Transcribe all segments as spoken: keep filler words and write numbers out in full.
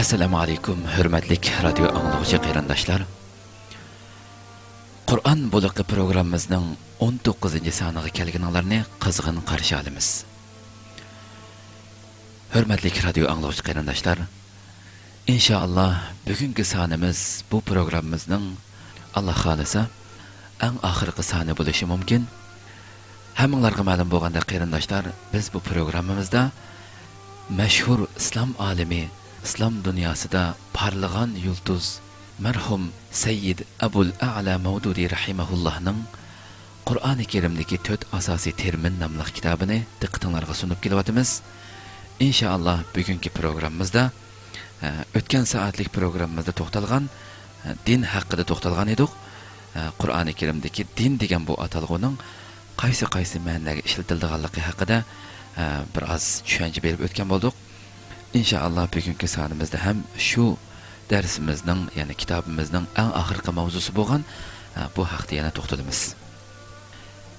ئەسسالامۇ ئەلەيكۇم، ھۆرمەتلىك رادىيو ئاڭلىغۇچى قېرىنداشلار. قۇرئان بۇلىقى پروگراممىمىزنىڭ ئون توققۇزىنچى سانىغا كەلگىنىڭلارنى قىزغىن قارشى ئالىمىز. ھۆرمەتلىك رادىيو ئاڭلىغۇچى قېرىنداشلار، ئىنشائاللا، بۈگۈنكى سانىمىز بۇ پروگراممىمىزنىڭ، ئاللا خالىسا، ئەڭ ئاخىرقى سانى بولۇشى مۇمكىن. ھەممىڭلارغا مەلۇم بولغاندەك، قېرىنداشلار، بىز بۇ پروگراممىمىزدا مەشھۇر ئىسلام ئالىمى، ئىسلام دۇنياسىدا پارلىغان يۇلتۇز، مەرھۇم سەييىد ئەبۇل ئەئلا مەۋدۇدى رەھىمەھۇللاھنىڭ قۇرئانى كەرىمدىكى تۆت ئاساسىي تېرمىن ناملىق كىتابىنى دىققىتىڭلارغا سۇنۇپ كېلىۋاتىمىز. ئىنشائاللا، بۈگۈنكى پروگراممىمىزدا، ئە، ئۆتكەن سائەتلىك پروگراممىمىزدا توختالغان، ئە، دىن ھەققىدە توختالغان ئىدۇق. ئە، قۇرئانى كەرىمدىكى دىن دېگەن بۇ ئاتالغۇنىڭ قايسى-قايسى مەنىلەرگە ئىشلىتىلىدىغانلىقى ھەققىدە، ئە، بىر ئاز چۈشەنچە بېرىپ ئۆتكەن بولدۇق. ئىنشائاللا، بۈگۈنكى سانىمىزدا ھەم شۇ دەرسىمىزنىڭ، يەنى كىتابىمىزنىڭ ئەڭ ئاخىرقى ماۋزۇسى بولغان، ئە، بۇ ھەقتە يەنە توختىلىمىز.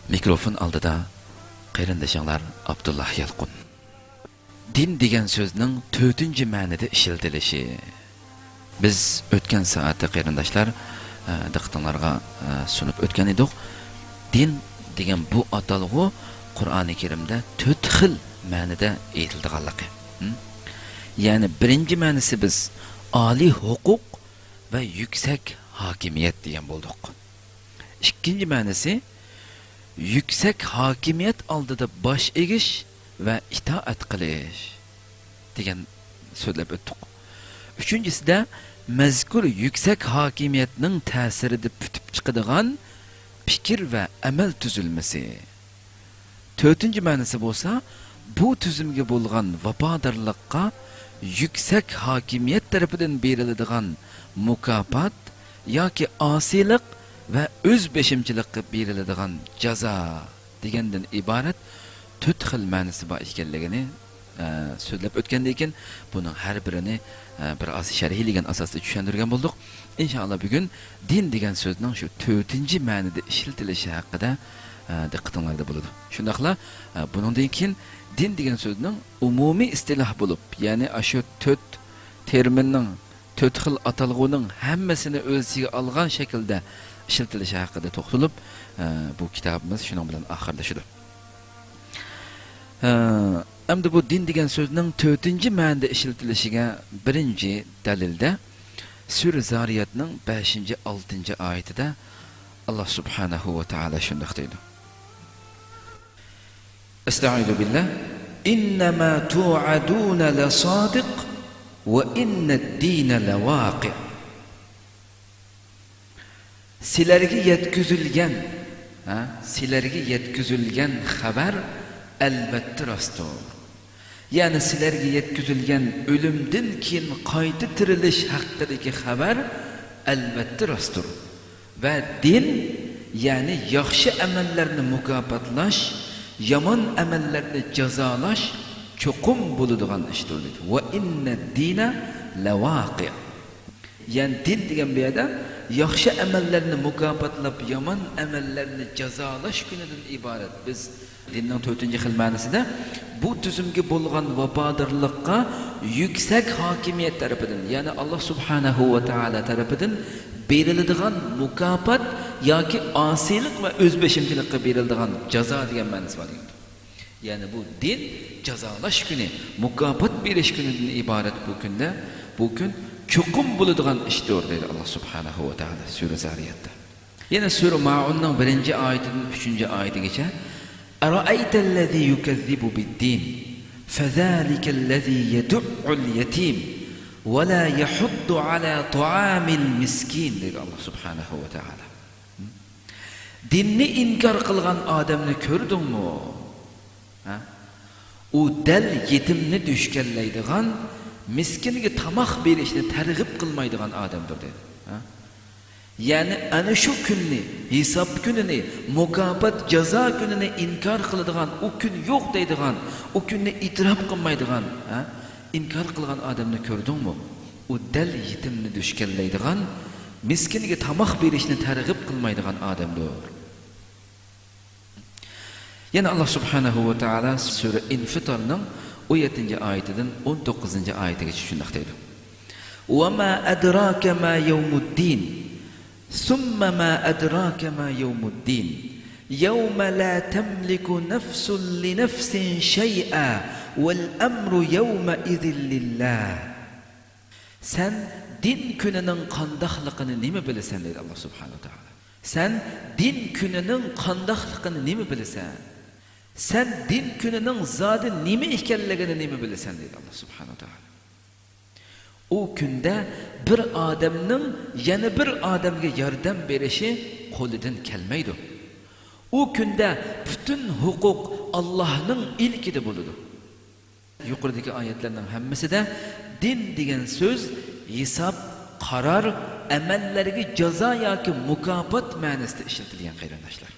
مىكروفون ئالدىدا قېرىندىشىڭلار ئابدۇللا يالقۇن. دىن دېگەن سۆزنىڭ تۆتىنچى مەنىدە ئىشلىتىلىشى. بىز ئۆتكەن سائەتتە، قېرىنداشلار، ئە، دىققىتىڭلارغا، ئە، سۇنۇپ ئۆتكەن ئىدۇق. دىن دېگەن بۇ ئاتالغۇ قۇرئانى كەرىمدە تۆت خىل مەنىدە ئېيتىلىدىغانلىقى. ھىم؟ يەنى بىرىنچى مەنىسى بىز ئالىي ھوقۇق ۋە يۈكسەك ھاكىمىيەت دېگەن بولدۇق. ئىككىنچى مەنىسى، يۈكسەك ھاكىمىيەت ئالدىدا باش ئېگىش ۋە ئىتائەت قىلىش دېگەن سۆزلەپ ئۆتتۇق. ئۈچىنچىسىدە، مەزكۇر يۈكسەك ھاكىمىيەتنىڭ تەسىرىدە پۈتۈپ چىقىدىغان پىكىر ۋە ئەمەل تۈزۈلمىسى. تۆتىنچى مەنىسى بولسا، بۇ تۈزۈمگە بولغان ۋاپادارلىققا يۈكسەك ھاكىمىيەت تەرىپىدىن بېرىلىدىغان مۇكاپات ياكى ئاسىيلىق ۋە ئۆز بېشىمچىلىققا بېرىلىدىغان جازا دېگەندىن ئىبارەت تۆت خىل مەنىسى بار ئىكەنلىكىنى، ئە، سۆزلەپ ئۆتكەندىن كېيىن، بۇنىڭ ھەر بىرىنى، ئە، بىر ئاز شەرھلىگەن ئاساستا چۈشەندۈرگەن بولدۇق. ئىنشائاللا، بۈگۈن دىن دېگەن سۆزنىڭ شۇ تۆتىنچى مەنىدە ئىشلىتىلىشى ھەققىدە، ئە، دىققىتىڭلاردا بولىدۇ. شۇنداقلا، ئە، بۇنىڭدىن كېيىن دىن دېگەن سۆزنىڭ ئومۇمىي ئىستىلاھ بولۇپ، يەنى ئاشۇ تۆت تېرمىننىڭ، تۆت خىل ئاتالغۇنىڭ ھەممىسىنى ئۆز ئىچىگە ئالغان شەكىلدە ئىشلىتىلىشى ھەققىدە توختىلىپ، ئە، بۇ كىتابىمىز شۇنىڭ بىلەن ئاخىرلىشىدۇ. ئە، ئەمدى بۇ دىن دېگەن سۆزنىڭ تۆتىنچى مەنىدە ئىشلىتىلىشىگە بىرىنچى دەلىلدە سۈرە زارىياتنىڭ بەشىنچى، ئالتىنچى ئايىتىدە ئاللا سۇبھانەھۇ ۋە تائالا شۇنداق دەيدۇ. ئەستەئىزۇ بىللا. إنما توعدون لصادق وإن الدين لواقع. سىلەرگە يەتكۈزۈلگەن، ھە، سىلەرگە يەتكۈزۈلگەن خەۋەر ئەلۋەتتە راستتۇر. يەنى سىلەرگە يەتكۈزۈلگەن ئۆلۈمدىن كېيىن قايتا تىرىلىش ھەققىدىكى خەۋەر ئەلۋەتتە راستتۇر. ۋە دىن، يەنى ياخشى ئەمەللەرنى مۇكاپاتلاش، يامان ئەمەللەرنى جازالاش چوقۇم بولىدىغان ئىشتۇر، دېدى. وإن الدين لواقع. يەنى دىن دېگەن بۇ يەردە ياخشى ئەمەللەرنى مۇكاپاتلاپ، يامان ئەمەللەرنى جازالاش كۈنىدىن ئىبارەت. بىز دىننىڭ تۆتىنچى خىل مەنىسىدە بۇ تۈزۈمگە بولغان ۋاپادارلىققا يۈكسەك ھاكىمىيەت تەرىپىدىن، يەنى ئاللا سۇبھانەھۇ ۋە تائالا تەرىپىدىن بېرىلىدىغان مۇكاپات ياكى ئاسىيلىق ۋە ئۆزبېشىمچىلىققا بېرىلىدىغان جازا دېگەن مەنىسى بار دېگەن. يەنى بۇ دىن جازالاش كۈنى، مۇكاپات بېرىش كۈنىدىن ئىبارەت بۇ كۈندە، بۇ كۈن چوقۇم بولىدىغان ئىشتۇر، دەيدۇ ئاللا سۇبھانەھۇ ۋە تائالا سۈرە زارىياتتا. يەنە سۈرە مائۇننىڭ بىرىنچى ئايىتىدىن ئۈچىنچى ئايىتىگىچە، أرأيت الذي يكذب بالدين فذلك الذي يدع اليتيم ولا يحض على طعام المسكين، دەيدۇ ئاللا سۇبھانەھۇ ۋە تائالا. دىننى ئىنكار قىلغان ئادەمنى كۆردۈڭمۇ؟ ھە؟ ئۇ دەل يېتىمنى دۈشكەنلەيدىغان، مىسكىنگە تاماق بېرىشنى تەرغىب قىلمايدىغان ئادەمدۇر، دەيدۇ. ھە؟ يەنى ئەنە شۇ كۈننى، ھېساب كۈنىنى، مۇكاپات، جازا كۈنىنى ئىنكار قىلىدىغان، ئۇ كۈن يوق دەيدىغان، ئۇ كۈننى ئېتىراپ قىلمايدىغان، ھە؟ ئىنكار قىلغان ئادەمنى كۆردۈڭمۇ؟ ئۇ دەل يېتىمنى دۈشكەنلەيدىغان، مىسكىنگە تاماق بېرىشنى تەرغىب قىلمايدىغان ئادەمدۇر. يەنە ئاللا سۇبھانەھۇ ۋە تائالا سۈرە ئىنفىتارنىڭ ئون يەتتىنچى ئايىتىدىن ئون توققۇزىنچى ئايىتىگىچە شۇنداق دەيدۇ. وما أدراك ما يوم الدين. ثم ما أدراك ما يوم الدين. يوم لا تملك نفس لنفس شيئا والأمر يومئذ لله. سەن دىن كۈنىنىڭ قانداقلىقىنى نېمە بىلىسەن؟ دەيدۇ ئاللا سۇبھانەھۇ ۋە تائالا. سەن دىن كۈنىنىڭ قانداقلىقىنى نېمە بىلىسەن؟ سەن دىن كۈنىنىڭ زادى نېمە ئىكەنلىكىنى نېمە بىلىسەن؟ دەيدۇ ئاللا سۇبھانەھۇ ۋە تائالا. ئۇ كۈندە بىر ئادەمنىڭ يەنە بىر ئادەمگە ياردەم بېرىشى قولىدىن كەلمەيدۇ. ئۇ كۈندە پۈتۈن ھوقۇق ئاللاھنىڭ ئىلكىدە بولىدۇ. يۇقىرىدىكى ئايەتلەرنىڭ ھەممىسىدە دىن دېگەن سۆز ھېساب، قارار، ئەمەللەرگە جازا ياكى مۇكاپات مەنىسىدە ئىشلىتىلگەن، قېرىنداشلار.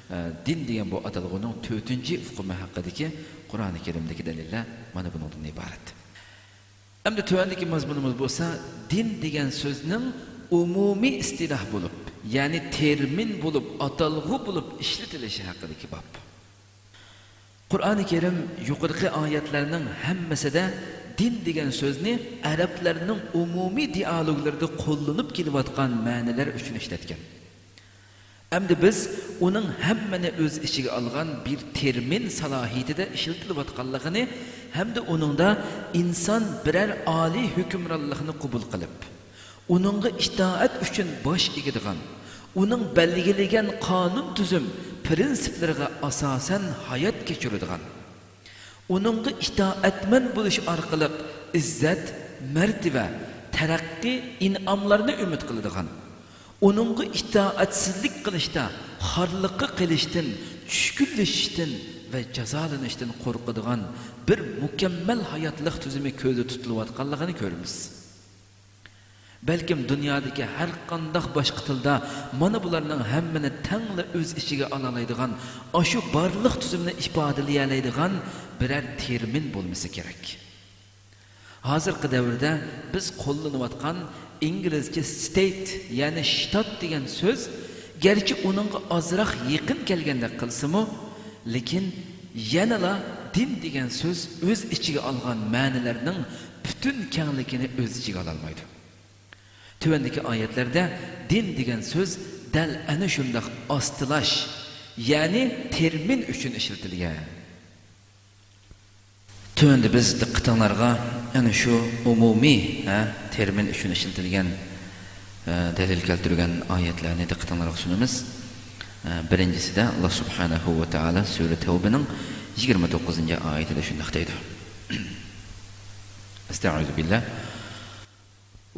ئە، دىن دېگەن بۇ ئاتالغۇنىڭ تۆتىنچى ئۇقۇمى ھەققىدىكى قۇرئانى كەرىمدىكى دەلىللەر مانا بۇنىڭدىن ئىبارەت. ئەمدى تۆۋەندىكى مەزمۇنىمىز بولسا دىن دېگەن سۆزنىڭ ئومۇمىي ئىستىلاھ بولۇپ، يەنى تېرمىن بولۇپ، ئاتالغۇ بولۇپ ئىشلىتىلىشى ھەققىدىكى باب. قۇرئانى كەرىم يۇقىرىقى ئايەتلەرنىڭ ھەممىسىدە دىن دېگەن سۆزنى ئەرەبلەرنىڭ ئومۇمىي دىئالوگلىرىدا قوللىنىپ كېلىۋاتقان مەنىلەر ئۈچۈن ئىشلەتكەن. ئەمدى بىز ئۇنىڭ ھەممىنى ئۆز ئىچىگە ئالغان بىر تېرمىن سالاھىيىتىدە ئىشلىتىلىۋاتقانلىقىنى ھەمدە ئۇنىڭدا ئىنسان بىرەر ئالىي ھۆكۈمرانلىقنى قوبۇل قىلىپ، ئۇنىڭغا ئىتائەت ئۈچۈن باش ئېگىدىغان، ئۇنىڭ بەلگىلىگەن قانۇن تۈزۈم پىرىنسىپلىرىغا ئاساسەن ھايات كەچۈرىدىغان، ئۇنىڭغا ئىتائەتمەن بولۇش ئارقىلىق ئىززەت، مەرتىۋە، تەرەققىي، ئىنئاملارنى ئۈمىد قىلىدىغان، ئۇنىڭغا ئىتائەتسىزلىك قىلىشتا خارلىققا قېلىشتىن، چۈشكۈنلىشىشتىن ۋە جازالىنىشتىن قورقىدىغان بىر مۇكەممەل ھاياتلىق تۈزۈمى كۆزدە تۇتۇلۇۋاتقانلىقىنى كۆرىمىز. بەلكىم دۇنيادىكى ھەر قانداق باشقا تىلدا مانا بۇلارنىڭ ھەممىنى تەڭلا ئۆز ئىچىگە ئالالايدىغان، ئاشۇ بارلىق تۈزۈمنى ئىپادىلىيەلەيدىغان بىرەر تېرمىن بولمىسا كېرەك. ھازىرقى دەۋردە بىز قوللىنىۋاتقان ئىنگلىزچە ستېيت، يەنى شتات دېگەن سۆز، گەرچە ئۇنىڭغا ئازراق يېقىن كەلگەندەك قىلسىمۇ، لېكىن يەنىلا دىن دېگەن سۆز ئۆز ئىچىگە ئالغان مەنىلەرنىڭ پۈتۈن كەڭلىكىنى ئۆز ئىچىگە ئالالمايدۇ. تۆۋەندىكى ئايەتلەردە دىن دېگەن سۆز دەل ئەنە شۇنداق ئاستىلاش، يەنى تېرمىن ئۈچۈن ئىشلىتىلگەن. تۆۋەندە بىز دىققىتىڭلارغا ئەنە شۇ ئومۇمىي، ھە، تېرمىن ئۈچۈن ئىشلىتىلگەن، ھە، دەلىل كەلتۈرگەن ئايەتلەرنى دىققىتىڭلارغا سۇنىمىز. ھە، بىرىنچىسىدە، ئاللا سۇبھانەھۇ ۋە تائالا سۈرە تەۋبىنىڭ يىگىرمە توققۇزىنچى ئايىتىدە شۇنداق دەيدۇ. ئەستەئۇزۇ بىللا.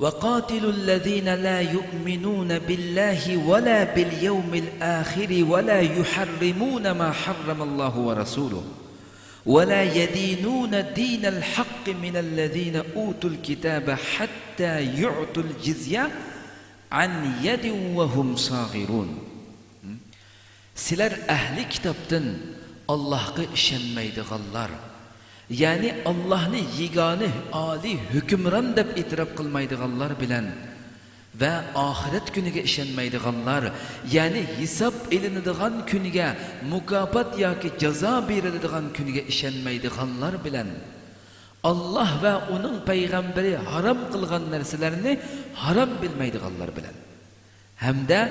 وقاتلوا الذين لا يؤمنون بالله ولا باليوم الآخر ولا يحرمون ما حرم الله ورسوله ولا يدينون دين الحق من الذين أوتوا الكتاب حتى يعطوا الجزية عن يد وهم صاغرون. سىلەر ئەھلى كىتابتىن ئاللاھقا ئىشەنمەيدىغانلار، يەنى ئاللاھنى يېگانە ئالىي ھۆكۈمران دەپ ئېتىراپ قىلمايدىغانلار بىلەن ۋە ئاخىرەت كۈنىگە ئىشەنمەيدىغانلار، يەنى ھېساب ئېلىنىدىغان كۈنگە، مۇكاپات ياكى جازا بېرىلىدىغان كۈنگە ئىشەنمەيدىغانلار بىلەن، ئاللاھ ۋە ئۇنىڭ پەيغەمبىرى ھارام قىلغان نەرسىلەرنى ھارام بىلمەيدىغانلار بىلەن، ھەمدە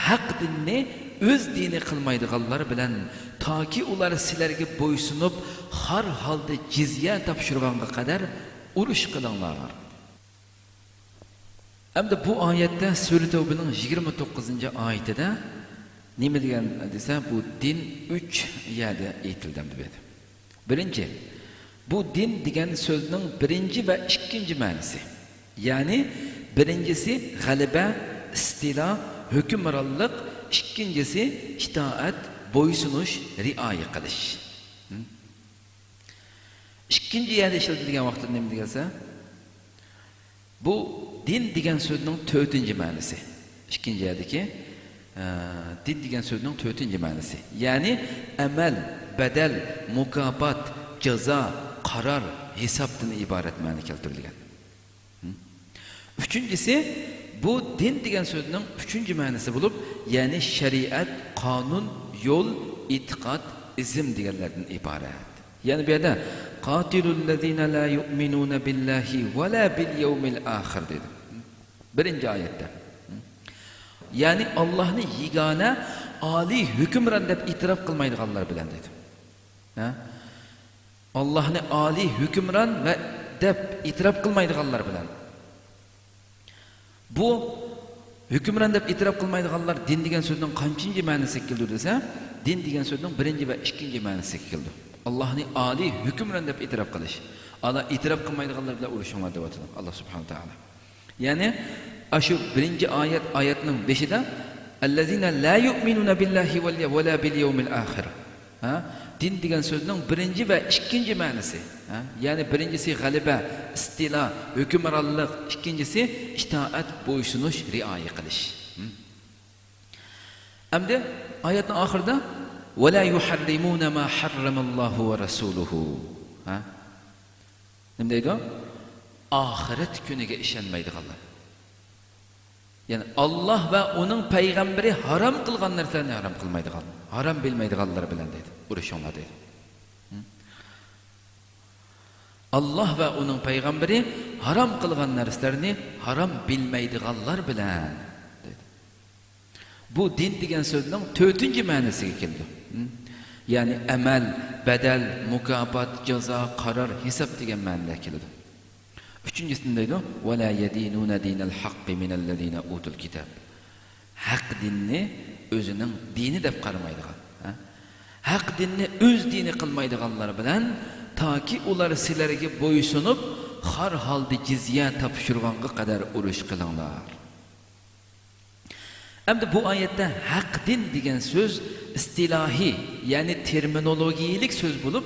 ھەق دىننى ئۆز دىنى قىلمايدىغانلار بىلەن، تاكى ئۇلار سىلەرگە بويسۇنۇپ، خار ھالدا جىزيە تاپشۇرغانغا قەدەر ئۇرۇش قىلىڭلار. ئەمدى بۇ ئايەتتە سۈرە تەۋبىنىڭ يىگىرمە توققۇزىنچى ئايىتىدە نېمە دېگەن دېسە، بۇ دىن ئۈچ يەردە ئېيتىلدى دەيدۇ. بىرىنچى، بۇ دىن دېگەن سۆزنىڭ بىرىنچى ۋە ئىككىنچى مەنىسى. يەنى بىرىنچىسى غەلىبە، ئىستىلا، ھۆكۈمرانلىق، ئىككىنچىسى ئىتائەت، بويسۇنۇش، رىئايە قىلىش. ھىم؟ ئىككىنچى يەردە ئىشلىتىلگەن ۋاقىتتا نېمە دېگەنسە؟ بۇ دىن دېگەن سۆزنىڭ تۆتىنچى مەنىسى. ئىككىنچى يەردىكى، ئە، دىن دېگەن سۆزنىڭ تۆتىنچى مەنىسى. يەنى ئەمەل، بەدەل، مۇكاپات، جازا، قارار، ھېسابتىن ئىبارەت مەنە كەلتۈرۈلگەن. ھىم؟ ئۈچىنچىسى، بۇ دىن دېگەن سۆزنىڭ ئۈچىنچى مەنىسى بولۇپ، يەنى شەرىئەت، قانۇن، يول، ئېتىقاد، ئىزم دېگەنلەردىن ئىبارەت. يەنە بۇ يەردە، قاتلوا الذين لا يؤمنون بالله ولا باليوم الآخر دېدى. بىرىنچى ئايەتتە. يەنى ئاللاھنى يېگانە، ئالىي ھۆكۈمران دەپ ئېتىراپ قىلمايدىغانلار بىلەن دېدى. ھە؟ ئاللاھنى ئالىي ھۆكۈمران ۋە دەپ ئېتىراپ قىلمايدىغانلار بىلەن. بۇ ھۆكۈمران دەپ ئېتىراپ قىلمايدىغانلار دىن دېگەن سۆزنىڭ قانچىنچى مەنىسىگە كېلىدۇ دېسە، دىن دېگەن سۆزنىڭ بىرىنچى ۋە ئىككىنچى مەنىسىگە كېلىدۇ. ئاللاھنى ئالىي ھۆكۈمران دەپ ئېتىراپ قىلىش. ئالا ئېتىراپ قىلمايدىغانلار بىلەن ئۇرۇشۇڭلار دەۋاتىدۇ ئاللا سۇبھانەھۇ ۋە تائالا. يەنى، ئاشۇ بىرىنچى ئايەت، ئايەتنىڭ بېشىدا، الذين لا يؤمنون بالله ولا باليوم الآخر. ھە؟ دىن دېگەن سۆزنىڭ بىرىنچى ۋە ئىككىنچى مەنىسى. ھە؟ يەنى بىرىنچىسى غەلىبە، ئىستىلا، ھۆكۈمرانلىق، ئىككىنچىسى ئىتائەت، بويسۇنۇش، رىئايە قىلىش. ھە؟ ئەمدى ئايەتنىڭ ئاخىرىدا، ولا يحرمون ما حرم الله ورسوله. ھە؟ نېمە دەيدۇ؟ ئاخىرەت كۈنىگە ئىشەنمەيدىغانلار. يەنى ئاللاھ ۋە ئۇنىڭ پەيغەمبىرى ھارام قىلغان نەرسىلەرنى ھارام قىلمايدىغان، ھارام بىلمەيدىغانلار بىلەن دەيدۇ. ئۇرۇشۇڭلار دەيدۇ. ھە؟ ئاللاھ ۋە ئۇنىڭ پەيغەمبىرى ھارام قىلغان نەرسىلەرنى ھارام بىلمەيدىغانلار بىلەن دەيدۇ. بۇ دىن دېگەن سۆزنىڭ تۆتىنچى مەنىسىگە كېلىدۇ. ھە؟ يەنى ئەمەل، بەدەل، مۇكاپات، جازا، قارار، ھېساب دېگەن مەنىدە كېلىدۇ. ئۈچىنچىسىدە دەيدۇ، ولا يدينون دين الحق من الذين أوتوا الكتاب. ھەق دىننى ئۆزىنىڭ دىنى دەپ قارىمايدىغان، ھە؟ ھەق دىننى ئۆز دىنى قىلمايدىغانلار بىلەن، تاكى ئۇلار سىلەرگە بويسۇنۇپ، خار ھالدا جىزيە تاپشۇرغانغا قەدەر ئۇرۇش قىلىڭلار. ئەمدى بۇ ئايەتتە ھەق دىن دېگەن سۆز ئىستىلاھىي، يەنى تېرمىنولوگىيىلىك سۆز بولۇپ،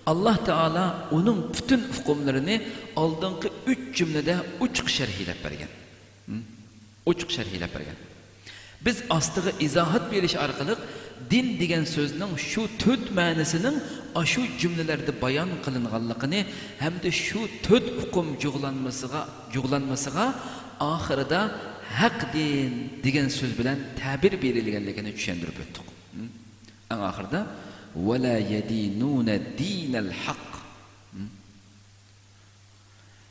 ئاللاھ تائالا ئۇنىڭ پۈتۈن ئۇقۇملىرىنى ئالدىنقى ئۈچ جۈملىدە ئوچۇق شەرھلەپ بەرگەن. ھە؟ ئوچۇق شەرھلەپ بەرگەن. بىز ئاستىغا ئىزاھات بېرىش ئارقىلىق دىن دېگەن سۆزنىڭ شۇ تۆت مەنىسىنىڭ ئاشۇ جۈملىلەردە بايان قىلىنغانلىقىنى ھەمدە شۇ تۆت ئۇقۇم جۇغلانمىسىغا، جۇغلانمىسىغا ئاخىرىدا ھەق دىن دېگەن سۆز بىلەن تەبىر بېرىلگەنلىكىنى چۈشەندۈرۈپ ئۆتتۇق. ئەڭ ئاخىرىدا، ولا يدينون دين الحق.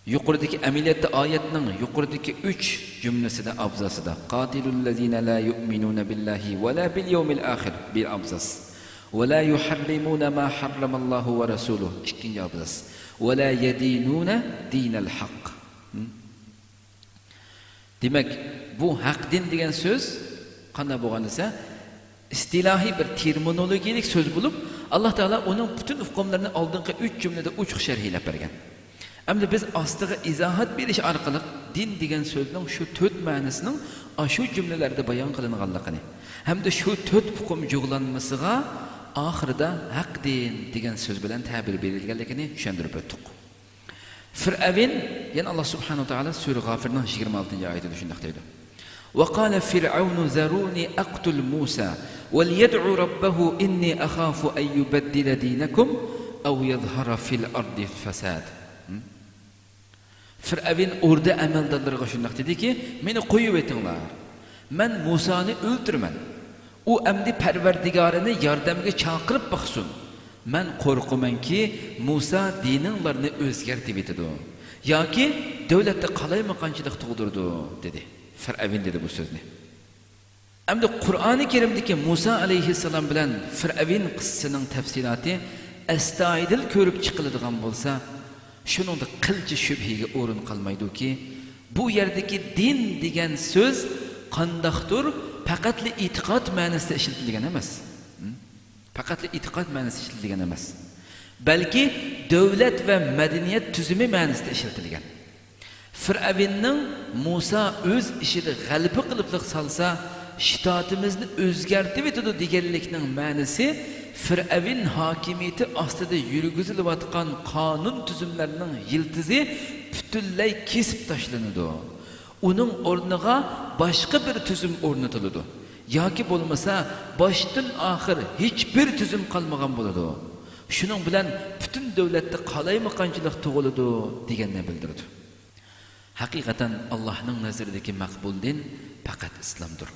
يۇقىرىدىكى، ئەمەلىيەتتە ئايەتنىڭ يۇقىرىدىكى ئۈچ جۈملىسىدە، ئابزاسىدا، قاتلوا الذين لا يؤمنون بالله ولا باليوم الآخر، بىر ئابزاس. ولا يحرمون ما حرم الله ورسوله، ئىككىنچى ئابزاس. ولا يدينون دين الحق. دېمەك، بۇ ھەق دىن دېگەن سۆز قانداق بولغان دېسە، ئىستىلاھىي بىر تېرمىنولوگىيىلىك سۆز بولۇپ، ئاللاھ تائالا ئۇنىڭ پۈتۈن ئۇقۇملىرىنى ئالدىنقى ئۈچ جۈملىدە ئوچۇق شەرھلەپ بەرگەن. ئەمدى بىز ئاستىغا ئىزاھات بېرىش ئارقىلىق دىن دېگەن سۆزنىڭ شۇ تۆت مەنىسىنىڭ ئاشۇ جۈملىلەردە بايان قىلىنغانلىقىنى ھەمدە شۇ تۆت ئۇقۇم جۇغلانمىسىغا ئاخىرىدا ھەق دىن دېگەن سۆز بىلەن تەبىر بېرىلگەنلىكىنى چۈشەندۈرۈپ ئۆتتۇق. فىرئەۋن، يەنە ئاللاھ سۇبھانەھۇ ۋە تائالا سۈرە غافىرنىڭ يىگىرمە ئالتىنچى ئايىتىدە شۇنداق دەيدۇ: وقال فرعون ذروني أقتل موسى وليدع ربه إني أخاف أن يبدل دينكم أو يظهر في الأرض الفساد. فىرئەۋن ئوردا ئەمەلدارلىرىغا شۇنداق دېدىكى، مېنى قويۇۋېتىڭلار، مەن مۇسانى ئۆلتۈرىمەن، ئۇ ئەمدى پەرۋەردىگارىنى ياردەمگە چاقىرىپ باقسۇن. مەن قورقىمەنكى، مۇسا دىنىڭلارنى ئۆزگەرتىۋېتىدۇ ياكى دۆلەتتە قالايمىقانچىلىق تۇغدۇرىدۇ، دېدى. فىرئەۋن دېدى بۇ سۆزنى. ئەمدى قۇرئانى كەرىمدىكى مۇسا ئەلەيھىسسالام بىلەن فىرئەۋن قىسسىسىنىڭ تەپسىلاتى ئەستايىدىل كۆرۈپ چىقىلىدىغان بولسا، شۇنىڭدا قىلچە شۈبھىگە ئورۇن قالمايدۇكى، بۇ يەردىكى دىن دېگەن سۆز قانداقتۇر پەقەتلا ئېتىقاد مەنىسىدە ئىشلىتىلگەن ئەمەس. ھە؟ پەقەتلا ئېتىقاد مەنىسىدە ئىشلىتىلگەن ئەمەس، بەلكى دۆلەت ۋە مەدەنىيەت تۈزۈمى مەنىسىدە ئىشلىتىلگەن. فىرئەۋننىڭ مۇسا ئۆز ئىشىدا غەلىبە قىلىپلىق سالسا، شتاتىمىزنى ئۆزگەرتىۋېتىدۇ دېگەنلىكنىڭ مەنىسى، فىرئەۋن ھاكىمىيىتى ئاستىدا يۈرگۈزۈلۈۋاتقان قانۇن تۈزۈملەرنىڭ يىلتىزى پۈتۈنلەي كېسىپ تاشلىنىدۇ. ئۇنىڭ ئورنىغا باشقا بىر تۈزۈم ئورنىتىلىدۇ. ياكى بولمىسا، باشتىن ئاخىر ھېچبىر تۈزۈم قالمىغان بولىدۇ. شۇنىڭ بىلەن پۈتۈن دۆلەتتە قالايمىقانچىلىق تۇغۇلىدۇ، دېگەننى بىلدۈرىدۇ. ھەقىقەتەن، ئاللاھنىڭ نەزىرىدىكى مەقبۇل دىن پەقەت ئىسلامدۇر.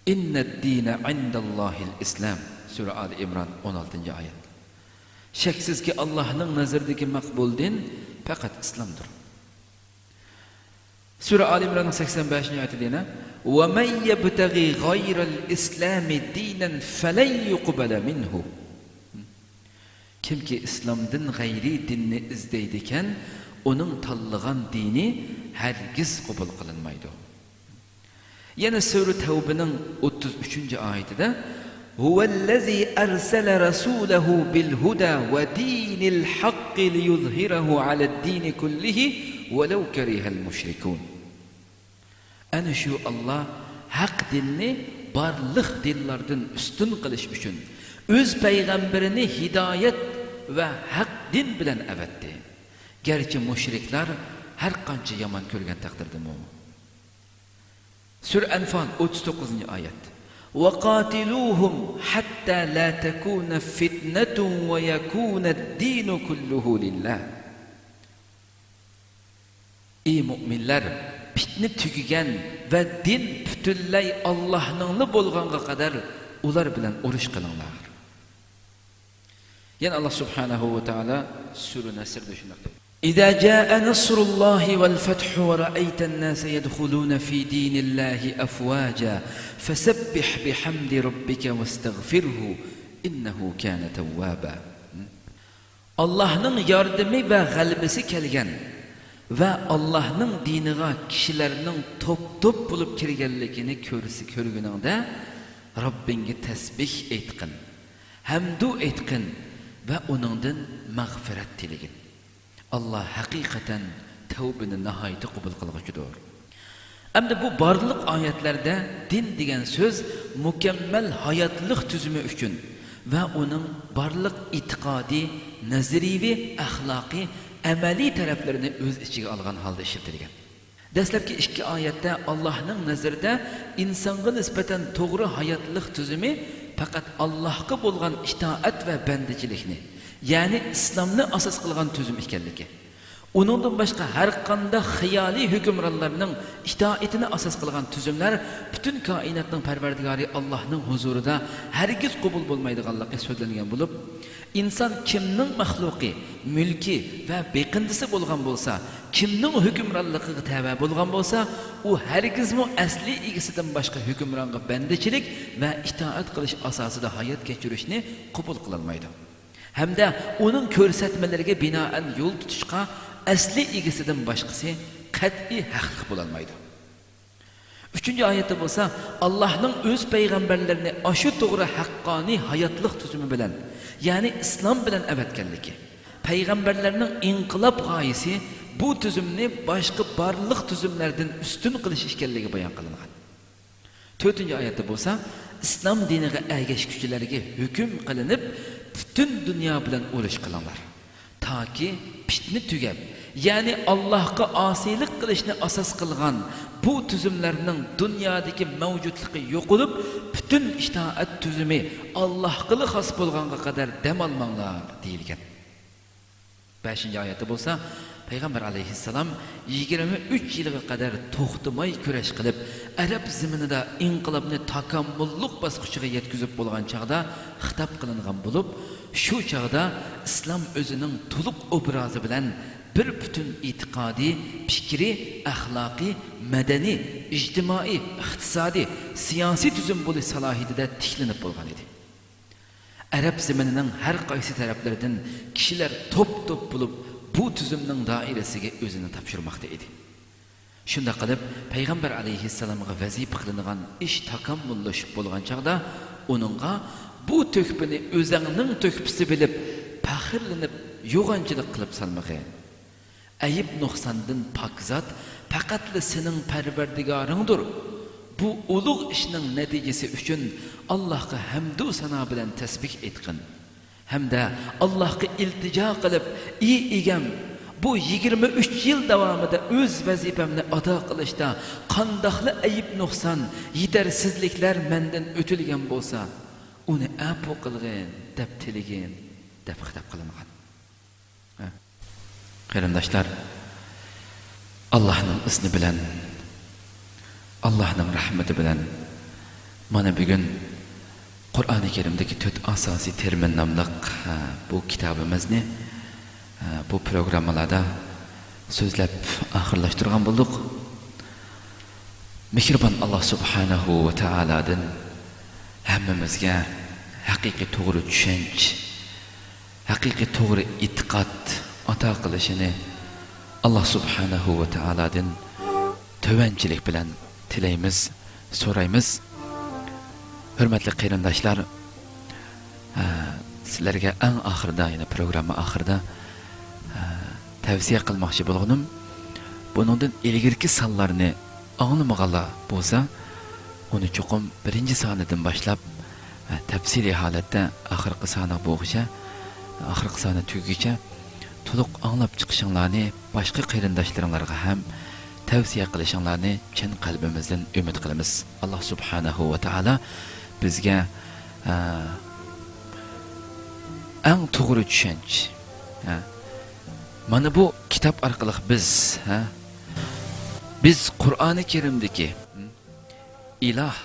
إن الدين عند الله الإسلام. سۈرە ئالى ئىمران، ئون ئالتىنچى ئايەت. شەكسىزكى، ئاللاھنىڭ نەزىرىدىكى مەقبۇل دىن پەقەت ئىسلامدۇر. سۈرە ئالى ئىمراننىڭ سەكسەن بەشىنچى ئايىتىدە يەنە، وَمَن يَبْتَغِ غَيْرَ الْإِسْلَامِ دِينًا فَلَن يُقْبَلَ مِنْهُ. كىمكى ئىسلامدىن غەيرىي دىننى ئىزدەيدىكەن، ئۇنىڭ تاللىغان دىنى ھەرگىز قوبۇل قىلىنمايدۇ. يەنە سۈرە تەۋبىنىڭ ئوتتۇز ئۈچىنچى ئايىتىدە، هُوَ الَّذِي أَرْسَلَ رَسُولَهُ بِالْهُدَى وَدِينِ الْحَقِّ لِيُظْهِرَهُ عَلَى الدِّينِ كُلِّهِ وَلَوْ كَرِهَ الْمُشْرِكُونَ. ئەنە شۇ ئاللا ھەق دىننى بارلىق دىنلاردىن ئۈستۈن قىلىش ئۈچۈن ئۆز پەيغەمبىرىنى ھىدايەت ۋە ھەق دىن بىلەن ئەۋەتتى، گەرچە مۇشرىكلار ھەر قانچە يامان كۆرگەن تەقدىردىمۇ. سۈرە ئەنفال، ئوتتۇز توققۇزىنچى ئايەت. وَقَاتِلُوهُمْ حَتَّى لَا تَكُونَ فِتْنَةٌ وَيَكُونَ الدِّينُ كُلُّهُ لِلَّهِ. ئى مۆمىنلەر، پىتنە تۈگىگەن ۋە دىن پۈتۈنلەي ئاللاھنىڭلا بولغانغا قەدەر ئۇلار بىلەن ئۇرۇش قىلىڭلار. يەنە ئاللا سۇبھانەھۇ ۋە تائالا سۈرە نەسردا شۇنداق دەيدۇ. إِذَا جَاءَ نَصْرُ اللَّهِ وَالْفَتْحُ وَرَأَيْتَ النَّاسَ يَدْخُلُونَ فِي دِينِ اللَّهِ أَفْوَاجًا فَسَبِّحْ بِحَمْدِ رَبِّكَ وَاسْتَغْفِرْهُ إِنَّهُ كَانَ تَوَّابًا. ئاللاھنىڭ ياردىمى ۋە غەلىبىسى كەلگەن ۋە ئاللاھنىڭ دىنىغا كىشىلەرنىڭ توپ-توپ بولۇپ كىرگەنلىكىنى كۆرسە، كۆرگىنىڭدە، رەببىڭگە تەسبىھ ئېيتقىن، ھەمدۇ ئېيتقىن ۋە ئۇنىڭدىن مەغپىرەت تىلىگىن. ئاللا ھەقىقەتەن تەۋبىنى ناھايىتى قوبۇل قىلغۇچىدۇر. ئەمدى بۇ بارلىق ئايەتلەردە دىن دېگەن سۆز مۇكەممەل ھاياتلىق تۈزۈمى ئۈچۈن ۋە ئۇنىڭ بارلىق ئېتىقادىي، نەزەرىيىۋى، ئەخلاقىي، ئەمەلىي تەرەپلىرىنى ئۆز ئىچىگە ئالغان ھالدا ئىشلىتىلگەن. دەسلەپكى ئىككى ئايەتتە ئاللاھنىڭ نەزىرىدە ئىنسانغا نىسبەتەن توغرا ھاياتلىق تۈزۈمى پەقەت ئاللاھقا بولغان ئىتائەت ۋە بەندىچىلىكنى، يەنى ئىسلامنى ئاساس قىلغان تۈزۈم ئىكەنلىكى، ئۇنىڭدىن باشقا ھەر قانداق خىيالىي ھۆكۈمرانلارنىڭ ئىتائىتىنى ئاساس قىلغان تۈزۈملەر پۈتۈن كائىناتنىڭ پەرۋەردىگارى ئاللاھنىڭ ھۇزۇرىدا ھەرگىز قوبۇل بولمايدىغانلىقى سۆزلەنگەن بولۇپ، ئىنسان كىمنىڭ مەخلۇقى، مۈلكى ۋە بېقىندىسى بولغان بولسا، كىمنىڭ ھۆكۈمرانلىقىغا تەۋە بولغان بولسا، ئۇ ھەرگىزمۇ ئەسلىي ئىگىسىدىن باشقا ھۆكۈمرانغا بەندىچىلىك ۋە ئىتائەت قىلىش ئاساسىدا ھايات كەچۈرۈشنى قوبۇل قىلالمايدۇ. ھەمدە ئۇنىڭ كۆرسەتمىلىرىگە بىنائەن يول تۇتۇشقا ئەسلى ئىگىسىدىن باشقىسى قەتئىي ھەقلىق بولالمايدۇ. ئۈچىنچى ئايەتتە بولسا، ئاللاھنىڭ ئۆز پەيغەمبەرلىرىنى ئاشۇ توغرا ھەققانىي ھاياتلىق تۈزۈمى بىلەن، يەنى ئىسلام بىلەن ئەۋەتكەنلىكى، پەيغەمبەرلەرنىڭ ئىنقىلاب غايىسى بۇ تۈزۈمنى باشقا بارلىق تۈزۈملەردىن ئۈستۈن قىلىش ئىكەنلىكى بايان قىلىنغان. تۆتىنچى ئايەتتە بولسا، ئىسلام دىنىغا ئەگەشكۈچىلەرگە ھۆكۈم قىلىنىپ، پۈتۈن دۇنيا بىلەن ئۇرۇش قىلىڭلار، تاكى پىتنە تۈگەپ، يەنى ئاللاھقا ئاسىيلىق قىلىشنى ئاساس قىلغان بۇ تۈزۈملەرنىڭ دۇنيادىكى مەۋجۇتلۇقى يوقىلىپ، پۈتۈن ئىتائەت تۈزۈمى ئاللاھقىلا خاس بولغانغا قەدەر دەم ئالماڭلار دېيىلگەن. بەشىنچى ئايەتتە بولسا، پەيغەمبەر ئەلەيھىسسالام يىگىرمە ئۈچ يىلغا قەدەر توختىماي كۈرەش قىلىپ، ئەرەب زېمىنىدا ئىنقىلابنى تاكامۇللۇق باسقۇچىغا يەتكۈزۈپ بولغان چاغدا خىتاب قىلىنغان بولۇپ، شۇ چاغدا ئىسلام ئۆزىنىڭ تولۇق ئوبرازى بىلەن بىر پۈتۈن ئېتىقادىي، پىكرىي، ئەخلاقىي، مەدەنىي، ئىجتىمائىي، ئىقتىسادىي، سىياسىي تۈزۈم بولۇش سالاھىيىتىدە تىكلىنىپ بولغان ئىدى. ئەرەب زېمىنىنىڭ ھەر قايسى تەرەپلىرىدىن كىشىلەر توپ-توپ بولۇپ، بۇ تۈزۈمنىڭ دائىرىسىگە ئۆزىنى تاپشۇرماقتا ئىدى. شۇنداق قىلىپ، پەيغەمبەر ئەلەيھىسسالامغا ۋەزىپە قىلىنغان ئىش تاكامۇللىشىپ بولغان چاغدا، ئۇنىڭغا بۇ تۆھپىنى ئۆزەڭنىڭ تۆھپىسى بىلىپ، پەخىرلىنىپ، يوغانچىلىق قىلىپ سالمىغىن. ئەيىب-نۇقساندىن پاك زات پەقەتلا سېنىڭ پەرۋەردىگارىڭدۇر. بۇ ئۇلۇغ ئىشنىڭ نەتىجىسى ئۈچۈن ئاللاھقا ھەمدۇ سانا بىلەن تەسبىھ ئېيتقىن. ھەمدە ئاللاھقا ئىلتىجا قىلىپ، ئى ئىگەم، بۇ يىگىرمە ئۈچ يىل داۋامىدا ئۆز ۋەزىپەمنى ئادا قىلىشتا قانداقلا ئەيىب-نۇقسان، يېتەرسىزلىكلەر مەندىن ئۆتۈلگەن بولسا، ئۇنى ئەپۇ قىلغىن، دەپ تىلىگىن، دەپ خىتاب قىلىنغان. قېرىنداشلار، ئاللاھنىڭ ئىزنى بىلەن، ئاللاھنىڭ رەھمىتى بىلەن مانا بۈگۈن قۇرئانى كەرىمدىكى تۆت ئاساسىي تېرمىن ناملىق، ئە، بۇ كىتابىمىزنى، ئە، بۇ پروگراممىلاردا سۆزلەپ ئاخىرلاشتۇرغان بولدۇق. مېھرىبان ئاللا سۇبھانەھۇ ۋە تائالادىن ھەممىمىزگە ھەقىقىي توغرا چۈشەنچە، ھەقىقىي توغرا ئېتىقاد ئاتا قىلىشىنى ئاللا سۇبھانەھۇ ۋە تائالادىن تۆۋەنچىلىك بىلەن تىلەيمىز، سورايمىز. ھۆرمەتلىك قېرىنداشلار، ھە، سىلەرگە ئەڭ ئاخىرىدا، يەنى پروگرامما ئاخىرىدا، ھە، تەۋسىيە قىلماقچى بولغىنىم، بۇنىڭدىن ئىلگىرىكى سانلارنى ئاڭلىمىغانلار بولسا، ئۇنى چوقۇم بىرىنچى سانىدىن باشلاپ، ھە، تەپسىلىي ھالەتتە ئاخىرقى سانىغا بولغۇچە، ئاخىرقى سانى تۈگىگىچە تولۇق ئاڭلاپ چىقىشىڭلارنى، باشقا قېرىنداشلىرىڭلارغا ھەم تەۋسىيە قىلىشىڭلارنى چىن قەلبىمىزدىن ئۈمىد قىلىمىز. ئاللا سۇبھانەھۇ ۋە تائالا بىزگە، ئە، ئەڭ توغرا چۈشەنچە، ئە، مانا بۇ كىتاب ئارقىلىق بىز، ئە، بىز قۇرئانى كەرىمدىكى ئىلاھ،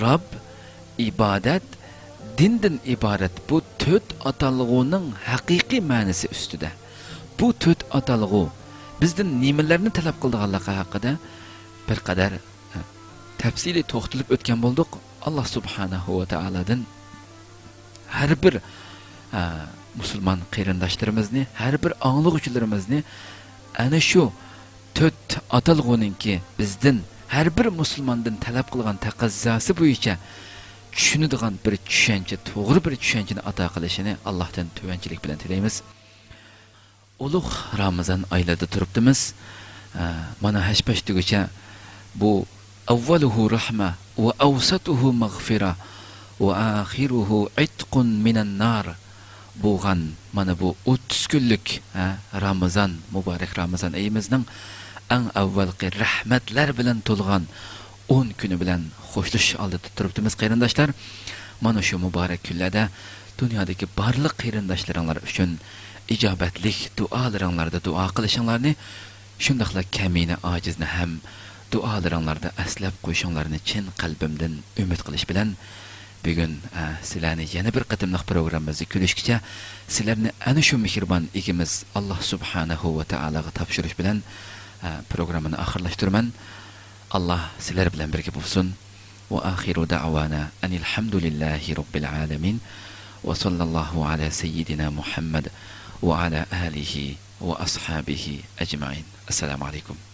رەب، ئىبادەت، دىندىن ئىبارەت بۇ تۆت ئاتالغۇنىڭ ھەقىقىي مەنىسى ئۈستىدە، بۇ تۆت ئاتالغۇ بىزدىن نېمىلەرنى تەلەپ قىلىدىغانلىقى ھەققىدە بىر قەدەر، ئە، تەپسىلىي توختىلىپ ئۆتكەن بولدۇق. ئاللا سۇبھانەھۇ ۋە تائالادىن ھەر بىر، ئە، مۇسۇلمان قېرىنداشلىرىمىزنى، ھەر بىر ئاڭلىغۇچىلىرىمىزنى ئەنە شۇ تۆت ئاتالغۇنىڭكى بىزدىن، ھەر بىر مۇسۇلماندىن تەلەپ قىلغان تەقەززاسى بويىچە چۈشىنىدىغان بىر چۈشەنچە، توغرا بىر چۈشەنچىنى ئاتا قىلىشىنى ئاللاھتىن تۆۋەنچىلىك بىلەن تىلەيمىز. ئۇلۇغ رامىزان ئايلىرىدا تۇرۇپتىمىز. ئە، مانا ھەش-پەش دېگۈچە بۇ «ئەۋۋەلۇھۇ رەھمە ۋە ئەۋسەتۇھۇ مەغفىرە ۋە ئاخىرۇھۇ ئىتقۇن مىنەن نار» بولغان مانا بۇ ئوتتۇز كۈنلۈك، ھە، رامىزان، مۇبارەك رامىزان ئېيىمىزنىڭ ئەڭ ئەۋۋەلقى رەھمەتلەر بىلەن تولغان ئون كۈنى بىلەن خوشلىشىش ئالدىدا تۇرۇپتىمىز، قېرىنداشلار. مانا شۇ مۇبارەك كۈنلەردە دۇنيادىكى بارلىق قېرىنداشلىرىڭلار ئۈچۈن ئىجابەتلىك دۇئالىرىڭلاردا دۇئا قىلىشىڭلارنى، شۇنداقلا كەمىنە ئاجىزنى ھەم دۇئالىرىڭلاردا ئەسلەپ قويۇشۇڭلارنى چىن قەلبىمدىن ئۈمىد قىلىش بىلەن، بۈگۈن، ئە، سىلەرنى يەنە بىر قېتىملىق پروگراممىمىزدا كۆرۈشكىچە، سىلەرنى ئەنە شۇ مېھرىبان ئىگىمىز ئاللا سۇبھانەھۇ ۋە تائالاغا تاپشۇرۇش بىلەن، ئە، پروگراممىنى ئاخىرلاشتۇرىمەن. ئاللا سىلەر بىلەن بىرگە بولسۇن. وآخر دعوانا أن الحمد لله رب العالمين، وصلى الله على سيدنا محمد وعلى آله وأصحابه أجمعين. السلام عليكم.